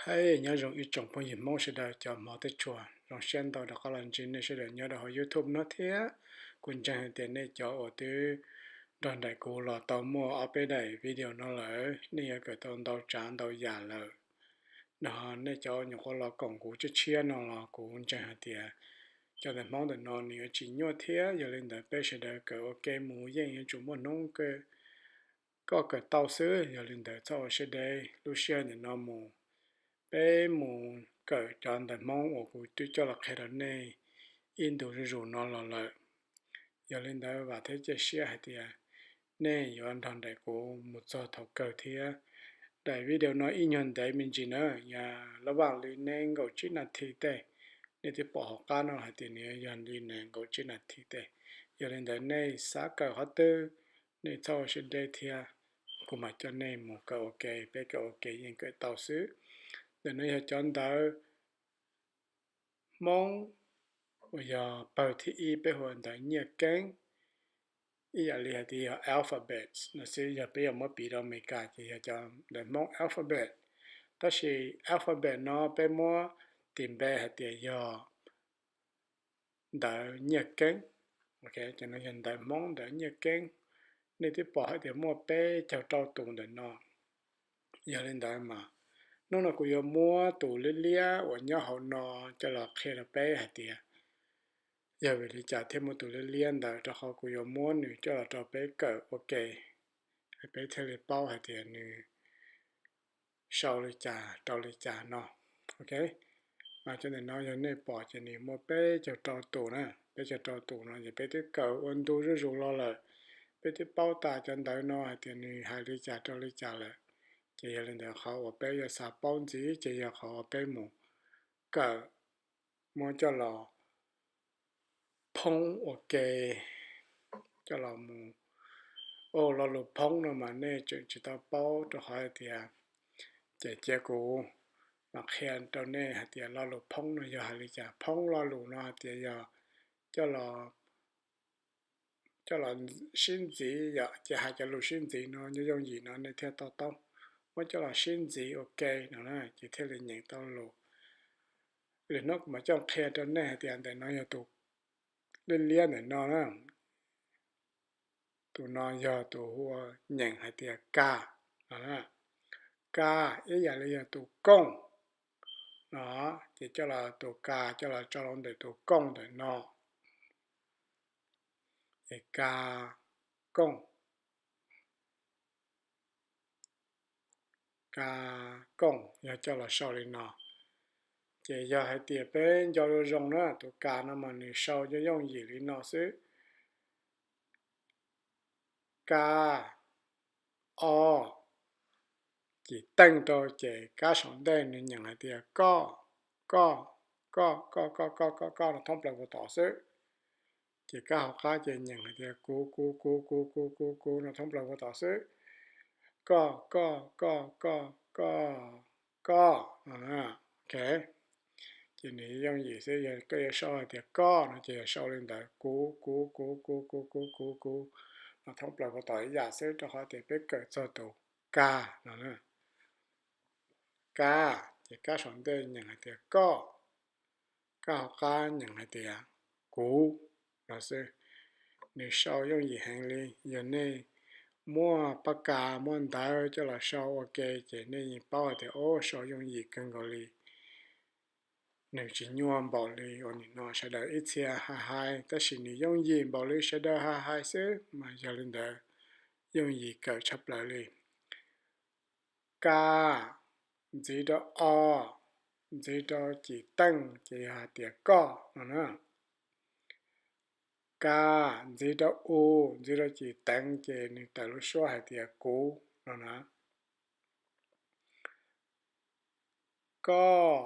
Hais nyob zoo ib tsoom phooj ywg Hmoob sawv daws cov hmov thiab tshua, zoo siab ntau rov qab los ntsib nej sawv daws nyob rau hauv YouTube no thiab. Kuv ntseeg hais tias nej cov uas twb nrog nraim kuv los tau muaj ob peb daim video no lawm, nej yuav kawm tau ntau tsav ntau yam lawm. No nej cov nyuam qhuav los koom kuv tshiab tshiab no los kuv ntseeg hais tias cov ntawv Hmoob ntawm no nws yuav tsis nyuaj thiab, yog li ntawd peb sawv daws kawm ua ke mus yeej yuav tsum muaj hnub koj kawm tau xwb. Yog li ntawd txhob ua siab deb, lub sij hawm ntawm no mus peb mus kawm cov ntawv Hmoob uas kuv twb coj los qhia rau nej ib ntu zuj zus no los lawm. Yog li ntawd vam thiab cia siab hais tias nej yuav nrog nraim kuv mus txog thaum kawg thiab. Daim video no ib nyuag ntev me ntsis na, yog lab vaj li nees nkaum tsib nas this tej. Nej twb pom hauv qab no hais tias nws yog li nees nkaum tsib nas this tej. Yog li ntawd nej xav kawm qhov twg, nej txhob ua siab deb thiab, kuv mam coj nej mus kawm ua ke, peb kawm ua ke yeej kawm tau xwb. Ntawm no yog cov ntawv Hmoob uas yog pawg thib ib, peb hu ua ntawv nyiaj keeb, ib yam li hais tias yog alphabets no xwb, yog peb yuav muab piv rau Amelikas ces yog cov ntawv Hmoob alphabet. Tab sis alphabet no peb muab tis npe hais tias yog ntawv nyiaj keeb. Ces no yog ntawv Hmoob ntawv nyiaj keeb. Nej twb pom hais tias muaj peb caug rau tus ntawm no. Yog li ntawd mas hnub no kuv yuav muab tus liab liab uas nyob hauv no coj los qhia rau peb hais tias yog vim li cas thiaj muaj tus liab liab ntawd, rau qhov kuv yuav muab nws coj los rau peb kawm ua ke, peb thiaj li paub hais tias nws sau li cas rau li cas no. Ok, mas cov ntawm no yog nej pom ces nws muaj peb caug rau tus na, peb caug rau tus no ces peb twb kawm ua ntu zuj zus los lawm. Peb twb paub tas cov ntawv no hais tias nws hais li cas rau li cas lawm. Ces yog li ntawd qhov uas peb yuav xav paub ntxiv ces yog qhov uas peb mus kawm, muab coj los phoob ua ke, coj los mus, lo lus phoob no mas nej tseem tsis tau paub rau qhov hais tias, ces cia kuv mam qhia rau nej hais tias lo lus phoob no yog hais li cas. Phoob lo lus no hais tias yog coj los, coj los sib ntxiv yom, ces hais cov lus sib ntxiv no nyob yooj yim no nej thiaj to taub. Muab coj los sib ntxiv ua ke no ces thiaj li nyeem tau lus. Lwm hnub kuv mam coj qhia rau nej hais tias ntawm no yog tus liab liab ntawm no na. Tus no yog tus hu ua nyeem hais tias ka no. Ka ib yam li yog tus kooj no, ces coj los tus ka coj los tso rau ntawm tus kooj ntawm no. Es ka kooj, ka kooj yog coj los sau li no. Ces yog hais tias peb nco zoo zoo na, tus ka no mas nws sau nyob yooj yim li no xwb. Ka, o, cim teej rau ces kab saum ntej nws nyeem hais tias koj, koj, koj, koj, koj, koj, koj, koj no thoob plaws puag tod xwb. Ces kab hauv qab ces nyeem hais tias kuv, kuv, kuv, kuv, kuv, kuv, kuv no thoob plaws puag tod xwb. Koj, koj, koj, koj, koj, koj no. Ok, ces nws yooj yim xwb, yog koj yuav sau hais tias koj no ces yog sau li ntawd, kuv, kuv, kuv, kuv, kuv, kuv, kuv, kuv no thoob plaws puag tod ib yam xwb, rau qhov tias peb kawm txog tus ka no. Ka, ces kab saum ntej nyeem hais tias koj, kab hauv qab nyeem hais tias kuv no xwb. Nws sau yooj yim heev li. Yog nej muaj paj kas muaj ntawv coj los sau ua ke ces nej yeej paub hais tias o, sau yooj yim kawg nkaus li. Nws tsis nyuaj npaum li uas nim no sawv daws ib txhia hais hais, tab sis nws yooj yim npaum li sawv daws hais hais xwb, mas yog li ntawd yooj yim kawm tshaj plaws li. Ka, ntxiv rau o, ntxiv rau cim teej ces yog hais tias koj no na. Ka, ntxiv rau u, ntxiv rau cim teev ces nws tawm lub suab hais tias kuv no na. Koj,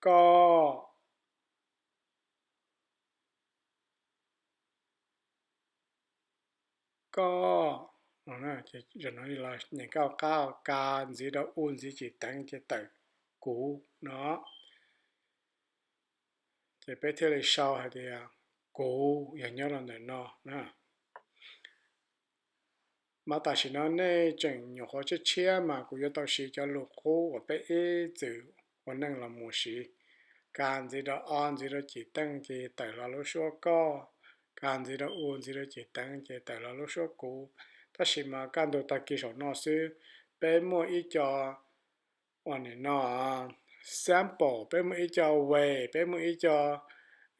koj, koj no. Ces zaum no los nyeem kab hauv qab, ka ntxiv rau u ntxiv cim teev ces tawm kuv no. Ces peb thiaj li sau hais tias kuv yog nyob rau ntawm no na. Mas tam sim no nej tseem nyuam qhuav tshiab tshiab mas kuv yuav tau siv cov lus qub uas peb ib txwm ua neej los mus siv. Ka ntxiv rau o ntxiv rau cim teej ces tawm los lub suab koj. Ka ntxiv rau u ntxiv rau cim teev ces tawm los lub suab kuv. Tab sis mas kaj ntug tag kis saum no xwb, peb muaj ib co uas nim no sample, peb muaj ib co way, peb muaj ib co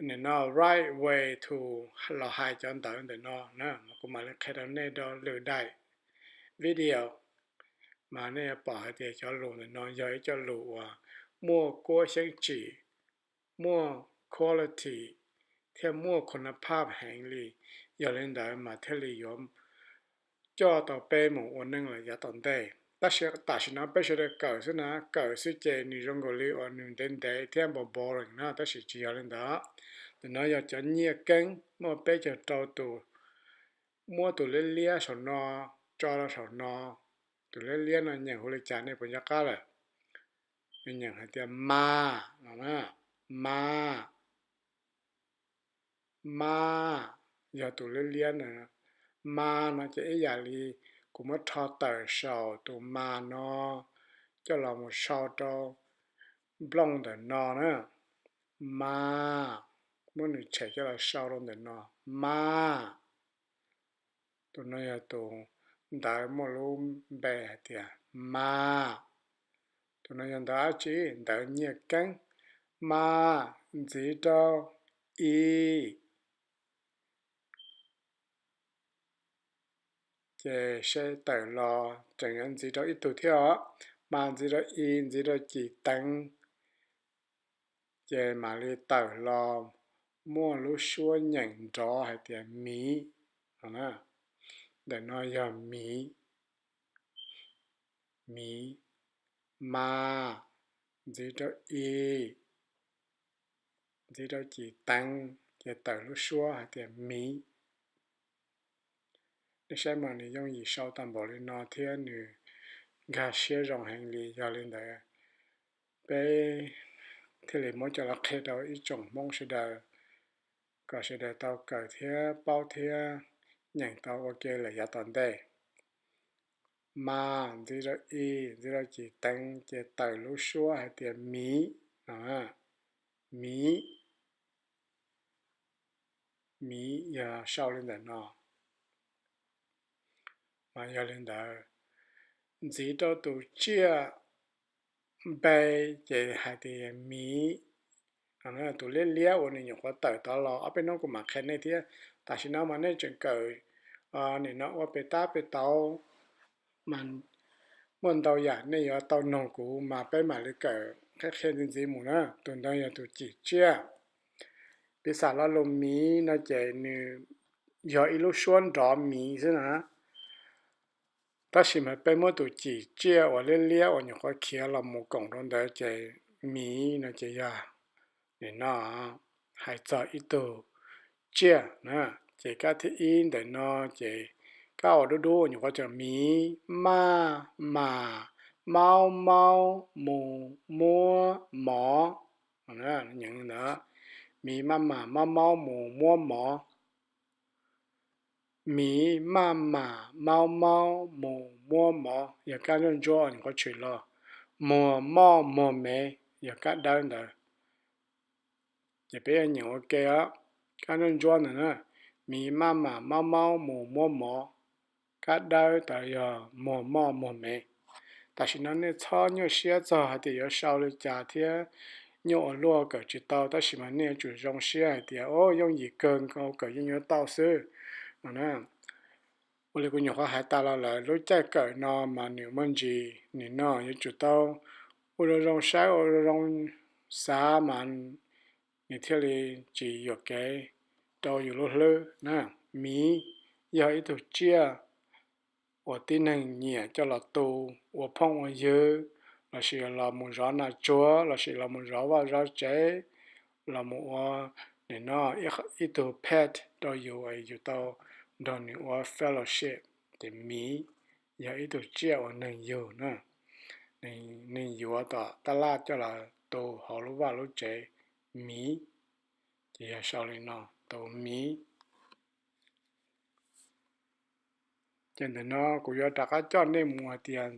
nim no right way to los hais cov ntawv ntawm no na. Kuv mam li qhia rau nej rau lwm daim video, mas nej yuav pom hais tias cov lus ntawm no yog ib co lus uas muaj kuab xyeeb tsim, muaj quality, thiab muaj khun phaj heev li. Yog li ntawd mas thiaj li yuav coj tau peb mus ua neej lawm yav tom ntej. Tab sis tam sim no peb sawv daws kawm xwb na, kawm xwb ces nws zoo nkaus li uas nws ntev ntev thiab npaum boring na, tab sis tsis yog li ntawd. Ntawm no yog cov nyiaj keeb, muaj peb caug rau tus, muab tus liab liab saum no tso rau saum no. Tus liab liab no nyeem hu li cas nej puas nco qab lawm? Nws nyeem hais tias ma no, ma, ma, yog tus liab liab na. Ma no ces ib yam li kuv muab rho tawm saum tus ma no coj los mus sau rau nplooj ntawm no na. Ma, muab nws tshem coj los sau rau ntawm no. Ma, tus no yog tus ntawv muaj lub npe hais tias ma. Tus no yog ntawv dab tsi? Ntawv nyiaj keeb. Ma ntxiv rau i, ces seb tawm los tseem yuav ntxiv rau ib tug thiab os. Ma ntxiv rau i ntxiv rau cim teev, ces mam li tawm los muaj lub suab nyeem nrov hais tias miv no. Ntawm no yog miv, miv, ma ntxiv rau i ntxiv rau cim teev, ces tawm lub suab hais tias miv. Nej saib mas nws yooj yim sau tau npaum li no thiab nws nkag siab zoo heev li. Yog li ntawd peb thiaj li muab coj los qhia rau ib tsoom Hmoob sawv daws, kom sawv daws tau kawm thiab paub thiab nyeem tau ua ke lawm yav tom ntej. Ma ntxiv rau i ntxiv rau cim teev ces tawm lub suab hais tias miv no. Miv, miv yog sau li ntawm no. Mas yog li ntawd, ntxiv rau tus tsiaj npe ces hais tias miv. Tus liab liab uas nws nyuam qhuav tawm tod los ob peb hnub kuv mam qhia nej thiab. Tam sim no mas nej tseem kawm nim no ua pes tab pes tau, mas muaj ntau yam nej yuav tau noog kuv mas peb mam li kawm qhia qhia ntxiv ntxiv mus na. Tus ntawd yog tus cim tsiaj. Piv xam lo lus miv no ces nws yog ib lub suab nrov miv xwb na. Tab sis mas peb muab tus cim tsiaj uas liab liab uas nyuam qhuav khiav los mus koom rau ntawd ces miv no ces yog nim no hais txog ib tug tsiaj na. Ces kab thib ib ntawm no ces kab uas dub dub nyuam qhuav tseem miv maj mam maub maub mus muab mov. Nyeem li ntawd, miv maj mam maub maub mus muab mov. Miv maj mam maub maub mus muab mov yog kab ntsuab ntsuab nyuam qhuav tshwm los. Muag moj muag mev yog kab dawb ntawd. Ces peb yuav nyeem ua ke os. Kab ntsuab ntsuab ntawd na, miv maj mam maub maub mus muab mov. Kab dawb ntawd yog muag moj muag mev. Tam sim no nej txhob nyuaj siab txog hais tias yuav sau li cas thiab nyuaj ua luaj kawm tsis tau, tab sis mas nej yuav tsum zoo siab hais tias o yooj yim kawg nkaus kawm yeej yuav tau xwb no na. Ua li kuv nyuam qhuav hais tas los lawm, lub caij kawm no mas nws muaj ntsis, nim no yuav tsum tau ua zoo zoo saib ua zoo zoo xav mas nws thiaj li tsis yuam kev rau yus lub hlwb na. Miv yog ib tug tsiaj uas tib neeg nyiam coj los tu ua phooj ua ywg, lossis los mus zov nas tsuag, lossis los mus zov vaj zov tsev, los mus ua nim no ib tug pet rau yus, yus tau nrog nws ua fellowship. Ces miv yog ib tug tsiaj uas neeg yug na, neeg yuav tom tab laj coj los tu hauv lub vaj lub tsev, miv. Ces yog sau li no, tus miv. Ces ntawm no kuv yuav rov qab coj nej mus hais tias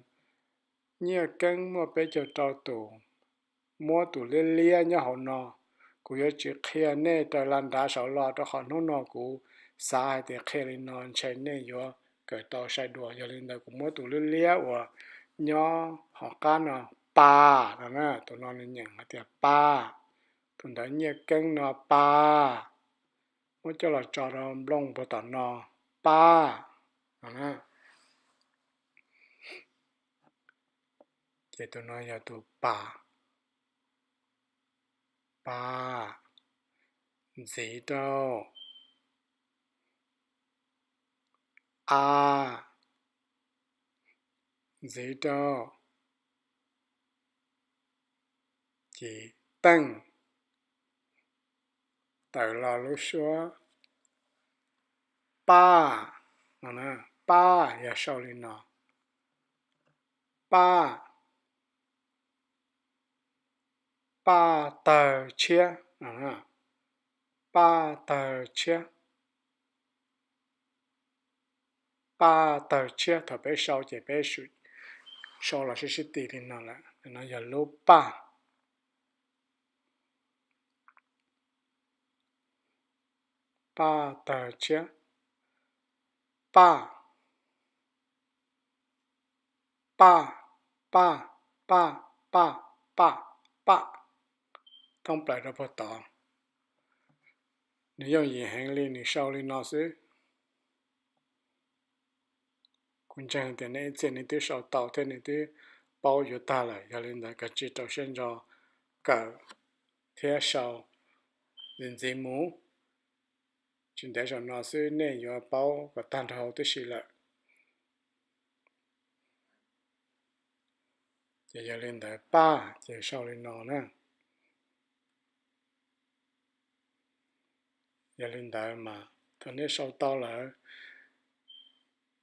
nyiaj keeb muaj peb caug rau tus, muab tus liab liab nyob hauv no. Kuv yuav tsis qhia nej raws la nrav saud los rau qhov hnub no kuv xav hais tias qhia li no ntshe nej yuav kawm tau sai dua. Yog li ntawd kuv muab tus liab liab uas nyob hauv qab no, pa, no na, tus no nws nyeem hais tias pa. Tus ntawv nyiaj keeb no pa, muab coj los tso rau nplooj puag tom no, pa, no na. Ces tus no yog tus pa, pa. Ntxiv rau, a, ntxiv rau, ces teej, tawm los lub suab, paj, no na, paj yog sau li no, paj, paj tawg tshiab, paj tawg tshiab, paj tawg tshiab. Thaum peb sau ces peb sau los sib sib ti li no lawm. No yog lub paj, paj tawg tshiab, paj, paj, paj, paj, paj, paj, paj, thoob plaws rau puag tod. Nws yooj yim heev li, nws sau li no xwb. Kuv ntseeg tias nej ib txhia nej twb sau tau thiab nej twb paub yuav tag lawm. Yog li ntawd kav tsij rau siab ntso kawm thiab sau ntxiv ntxiv mus. Tsis ntev zaum no xwb nej yuav paub kom tag nrho tib si lawm. Ces yog li ntawd paj ces sau li no na. Yog li ntawd mas thaum nej sau tau lawm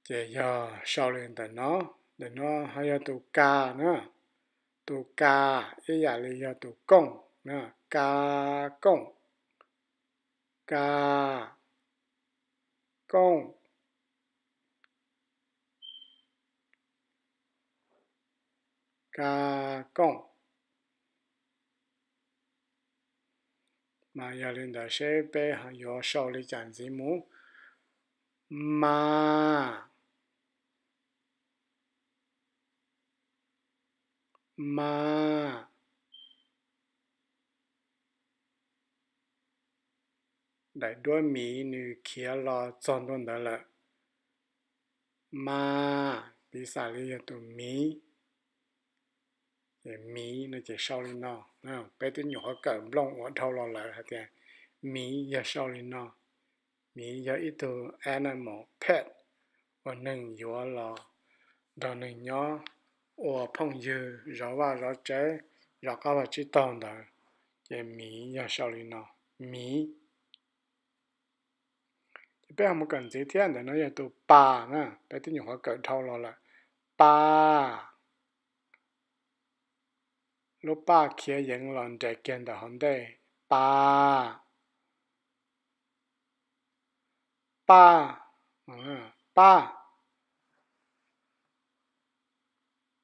ces yog sau li ntawm no. Ntawm no ho yog tus ka na. Tus ka ib yam li yog tus kooj na, ka, kooj, ka, kooj, ka, kooj. Mas yog li ntawd seb peb yuav sau li cas ntxiv mus. Ma, ma. Daim duab miv nws khiav los txog ntua ntawd lawm. Ma, piv xam li yog tus miv. Ces miv no ces sau li no. Peb twb nyuam qhuav kawm nplooj ua dhau los lawm hais tias miv yog sau li no. Miv yog ib tug animal pet uas neeg yuav los nrog neeg nyob ua phooj ywg, zov vaj zov tsev, zov qab vaj tsib taug ntawd. Ces miv yog sau li no, miv. Ces peb ho mus kawm ntxiv thiab, ntawm no yog tus pa na, peb twb nyuam qhuav kawm dhau los lawm. Pa, lub paj khiav yeev los nres kiag ntawm hauv ntej, pa, paj, paj,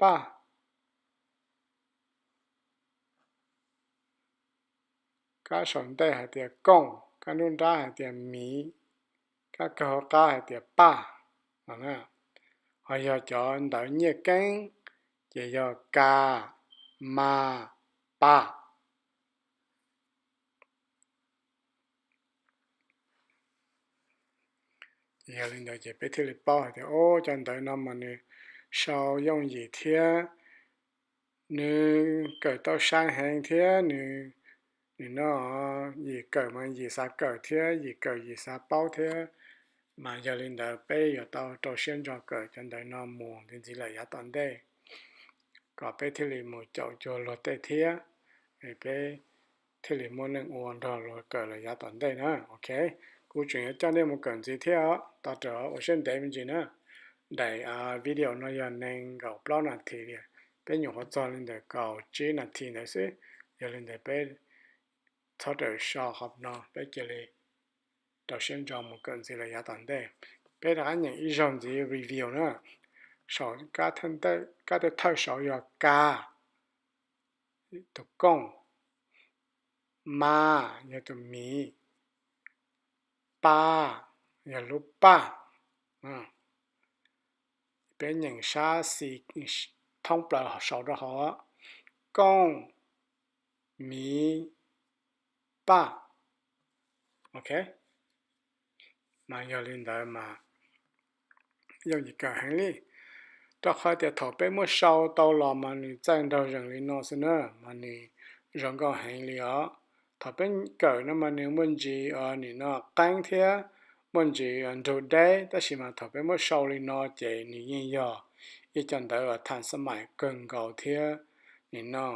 paj. Kab saum ntej hais tias kooj, kab nruab nrab hais tias miv, kab kawg hauv qab hais tias paj. Ho yog cov ntawv nyiaj keeb ces yog ka, ma, pa. Ces yog li ntawd ces peb thiaj li paub hais tias, o, cov ntawv no mas nws sau yooj yim thiab nws kawm tau sai heev thiab nws, nws no yim kawm mas yim xav kawm thiab yim kawm yim xav paub thiab. Mas yog li ntawd peb yuav tau rau siab ntso kawm cov ntawv no mus ntxiv ntxiv lawm yav tom ntej, kom peb thiaj li mus caum cuag luag tej thiab, peb thiaj li muaj neej ua nrog luag kawm lawm yav tom ntej na. Ok, kuv tseem yuav coj nej mus kawm ntxiv thiab os, tos rawm ua siab ntev me ntsis na. Daim video no yog nees nkaum plaub nas this li, peb nyuam qhuav txog li ntawm kaum tsib nas this ntawd xwb. Yog li ntawd peb txhob rawm so qhov no, peb cia li rau siab ntso mus kawm ntxiv lawm yav tom ntej. Peb rov qab nyeem ib zaug ntxiv review na. Saum kab tej thawj saud yog ka, tus kooj, ma, yog tus miv, pa, yog lub paj. Peb nyeem sab xis thoob plaws saud rau hauv, kooj, miv, paj. Ok, mas yog li ntawd mas yooj yim kawm heev li, rau qhov tias thaum peb muab sau tau los mas nws txaij nraug zees li no xwb na, mas nws zoo nkauj heev li os. Thaum peb kawm no mas nws muaj ntsis nim no qeeb thiab muaj ntsis nrug deb, tab sis mas thaum peb muab sau li no ces nws yeej yog ib co ntawv uas tham xab mais kawg nkaus thiab nim no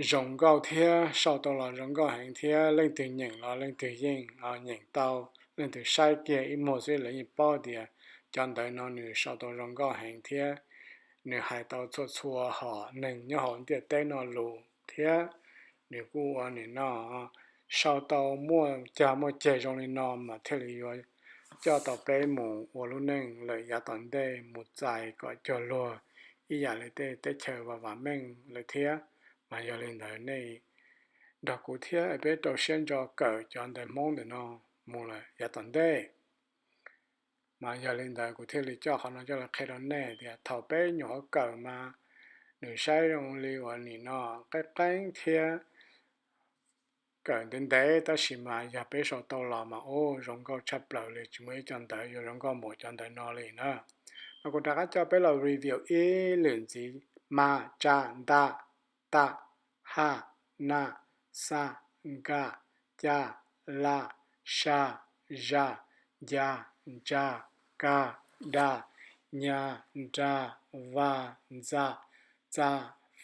zoo nkauj thiab sau tau los zoo nkauj heev thiab leej twg nyeem los leej twg yeej nyeem tau, leej twg saib kiag ib muag xwb lawv yeej paub tias cov ntawv no nws sau tau zoo nkauj heev thiab nws hais tau txhua txhua hom neeg nyob hauv ntiaj teb no lus thiab nws kuj ua nim no sau tau muaj cag muaj ceg zoo li no mas thiaj li yuav coj tau peb mus ua lub neej lawm yav tom ntej mus txais kom cuag luag ib yam li tej teb chaws vam vam meej lawm thiab. Mas yog li ntawd nej nrog kuv thiab peb rau siab ntso kawm cov ntawv Hmoob ntawm no mus lawm yav tom ntej. Mas yog li ntawd kuv thiaj li coj qhov no coj los qhia rau nej tias thaum peb nyuam qhuav kawm mas nws saib zoo li uas nim no qeeb qeeb thiab kawm ntev ntev, tab sis mas yog peb sau tau los mas ub zoo nkauj tshaj plaws li, tsis muaj ib co ntawv yuav zoo nkauj npaum cov ntawv no li na. Mas kuv rov qab coj peb los review ib lwm ntxiv: ma, tsa, nta, ta, ha, na, xa, nka, ca, la, sa, za, nca, ntsa, ka, da, ña, nra, va, ntxa, txa,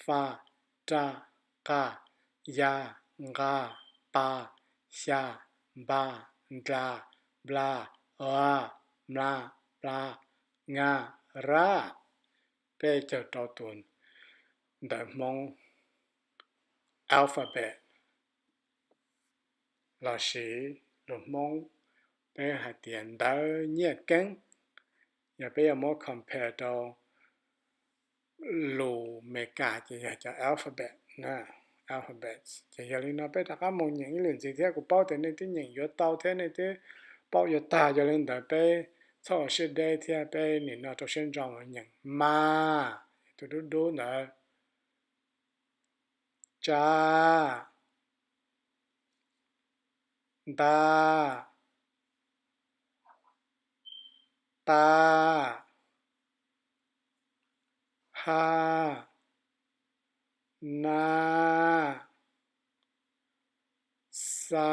fa, ra, qa, ya, nqa, pa, xya, npa, ndla, npla, a, mla, pla, nga, ra. Peb caug rau tus ntawv Hmoob alphabet lossis lus Hmoob peb hais tias ntawv nyiaj keeb. Yog peb yuav muab compare rau lus Meskas ces yog cov alphabet, alphabets. Ces yog li no peb rov qab mus nyeem ib lwm ntxiv thiab, kuv paub tias nej twb nyeem yuav tau thiab nej twb paub yuav tag, yog li ntawd peb txhob ua siab deb thiab peb nim no rau siab ntso mus nyeem ma, tus dub dub ntawd, tsa, nta, ta, ha, na, xa,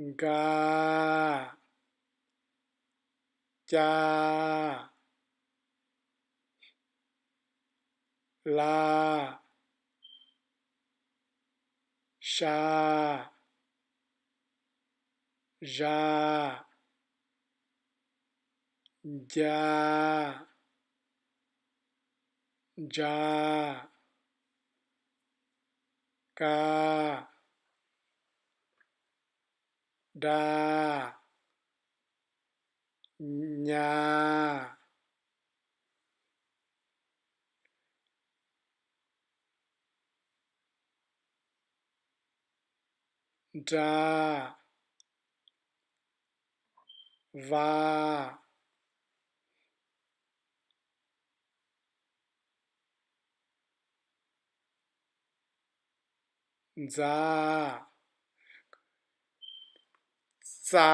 nka, ca, la, sa, za, nca, ntsa, ka, da, ña, nra, va, ntxa, txa,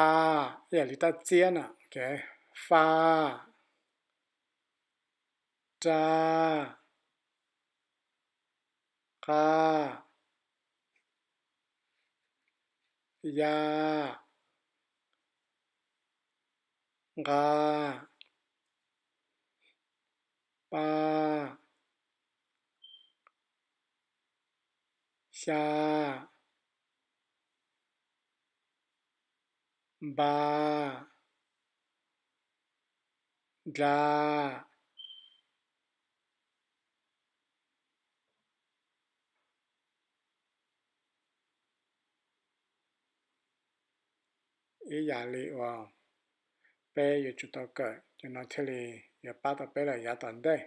ib yam li tab txiab na, fa, ra, qa, ya, nqa, pa, xya, npa, ndla, ib yam li uas peb yuav tsum tau kawm, cov no thiaj li yuav pab tau peb lawm yav tom ntej.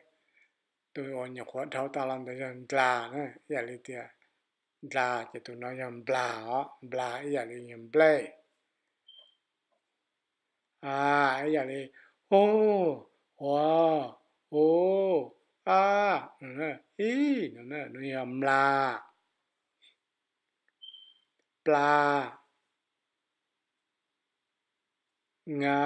Tus uas nyuam qhuav dhau tas los ntawd yog ndlas na, ib yam li tias ndlas ces tus no yog nplas os, nplas ib yam li yog nplej. A, ib yam li u, ua, u, a, no, ib, no, no yog mlas, plas, nga,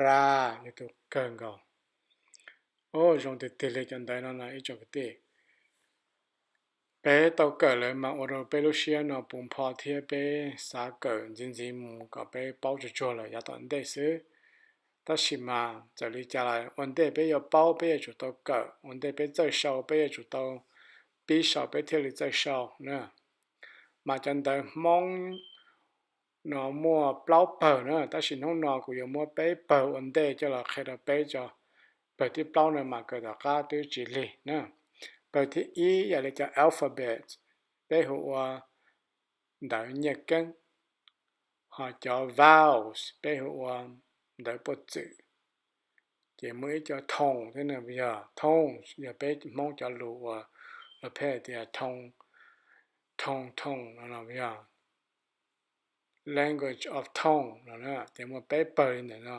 ras yog tus kawg nkaus. Zoo tiag tiag li cov ntawv no no ib tsoom kwv tij. Peb tau kawm lawm mas ua rau peb lub siab no puv npho thiab peb xav kawm ntxiv ntxiv mus kom peb paub tsuag tsuag lawm yav tom ntej xwb. Tab sis mas txawm li cas los ua ntej peb yuav paub peb yuav tsum tau kawm, ua ntej peb txawj sau peb yuav tsum tau pib sau peb thiaj li txawj sau na. Mas cov ntawv Hmoob no muaj plaub pawg na, tab sis hnub no kuv yuav muab peb pawg ua ntej coj los qhia rau peb tso. Pawg thib plaub no mas kawm tom qab twb tsis lig na. Pawg thib ib yam li cov alphabet, peb hu ua ntawv nyiaj keeb, ho cov vowels peb hu ua ntawv puaj txwm. Ces muaj ib co thooj thiab no yog thooj, yog peb Hmoob cov lus uas lawv pheej hais tias thooj, thooj, thooj no yog language of tone no, ces muaj peb pawg li ntawm no.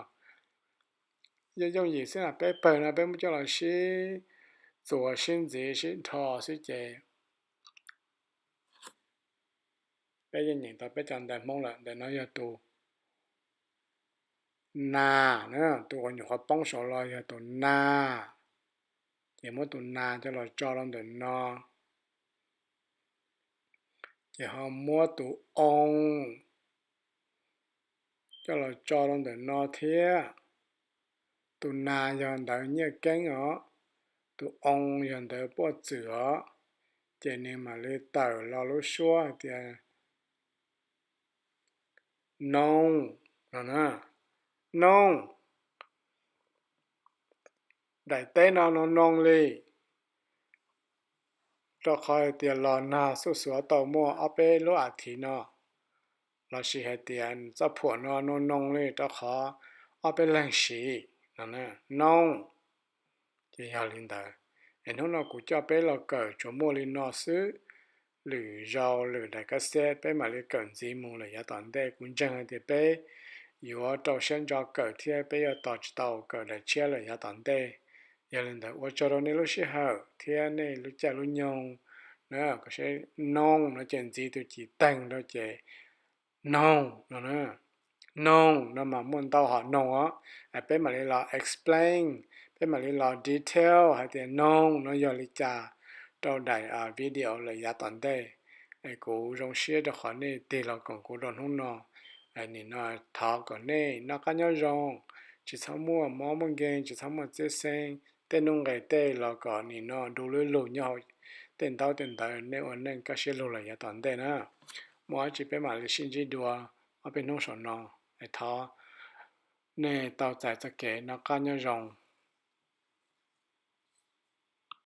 Yooj yooj yim xwb na, peb pawg no peb muab coj los sib txuas sib ntxiv sib nrho xwb ces peb yeej nyeem tau peb cov ntawv Hmoob lawm. Ntawm no yog tus nas na, tus uas nyuam qhuav poob saud los yog tus nas, ces muab tus nas coj los tso rau ntawm no, ces ho muab tus oo coj los tso rau ntawm no thiab. Tus nas yog ntawv nyiaj keeb os, tus oo yog ntawv puaj txwm os, ces nws mam li tawm los lub suab hais tias noog no na, noog. Daim teb no no noog li, rau qhov hais tias los nag xuj xuav tau muaj ob peb lub as thiv no, lossis hais tias txoj phuam no no noog li rau qhov ob peb leeg siv no, noog. Ces yog li ntawd, es hnub no kuv coj peb los kawm tsuas muaj li no xwb. Lwm zaus lwm daim kas xej peb mam li kawm ntxiv mus lawm yav tom ntej. Kuv ntseeg hais tias peb yuav rau siab ntso kawm thiab peb yuav tos tsis tau kawm daim tshiab lawm yav tom ntej. Yog li ntawd ua tsaug rau nej lub sij hawm thiab nej lub caij lub nyoog na. Kom seb, noog no ces ntxiv tus ci teeg rau ces noog no, noog no mas muaj ntau hom noog os. Peb mam li los explain, peb mam li los detail hais tias noog no yog li cas rau daim video lawm yav tom ntej. Kuv zoo siab rau qhov nej tig los koom kuv rau hnub no. Nim no thov kom nej noj qab nyob zoo, tsis txhob muaj mob muaj nkeeg, tsis txhob muaj txhiab xeeb, tej nuj nqes tej los kom nim no du lub lug nyob hauv tej ntaub tej ntawv, nej ua neej kaj siab lug lawm yav tom ntej na. Muaj dab tsi peb mam li sib ntsib dua ob peb hnub saum no. Thov nej tau txais txoj kev noj qab nyob zoo.